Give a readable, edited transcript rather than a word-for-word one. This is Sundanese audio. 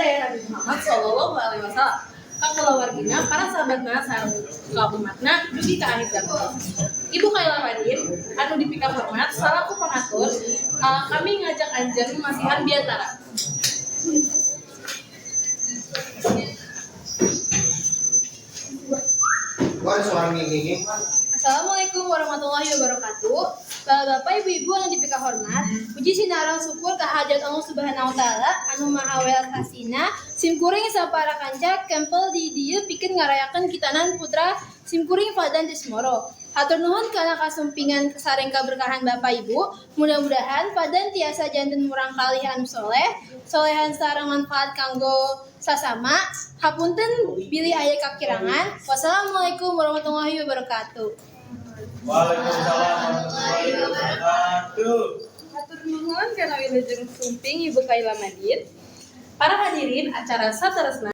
sadaya Nabi Muhammad sallallahu alaihi wasallam, ka kulawargina, para sahabatna, sareng ka umatna dugi ka akhir zaman. Ibu Kaila Madin anu dipika hormat salaku pangatur, kami ngajak anjeun masihan biantara. Wah, suara nginging. Assalamualaikum warahmatullahi wabarakatuh. Bapak-bapak, ibu-ibu anu dipika hormat, puji sinareng syukur kehadirat Allah Subhanahu wa Taala anu maha welas asihna. Simkuring sapara kanca kempel di dieu pikeun ngarayakeun khitanan putra simkuring, Fadan Tismoro. Hatur nuhun kana kasumpingan sareng kaberkahan Bapak Ibu. Mudah-mudahan Fadan tiasa janten murangkalih anu soleh, solehan sareng manfaat kanggo sasama. Hapunten bilih aya kakirangan. Wassalamualaikum warahmatullahi wabarakatuh. Waalaikumsalam warahmatullahi wabarakatuh. Hatur nuhun kana wilujeng sumping, Ibu Kaila Madin. Para hadirin acara saterusna.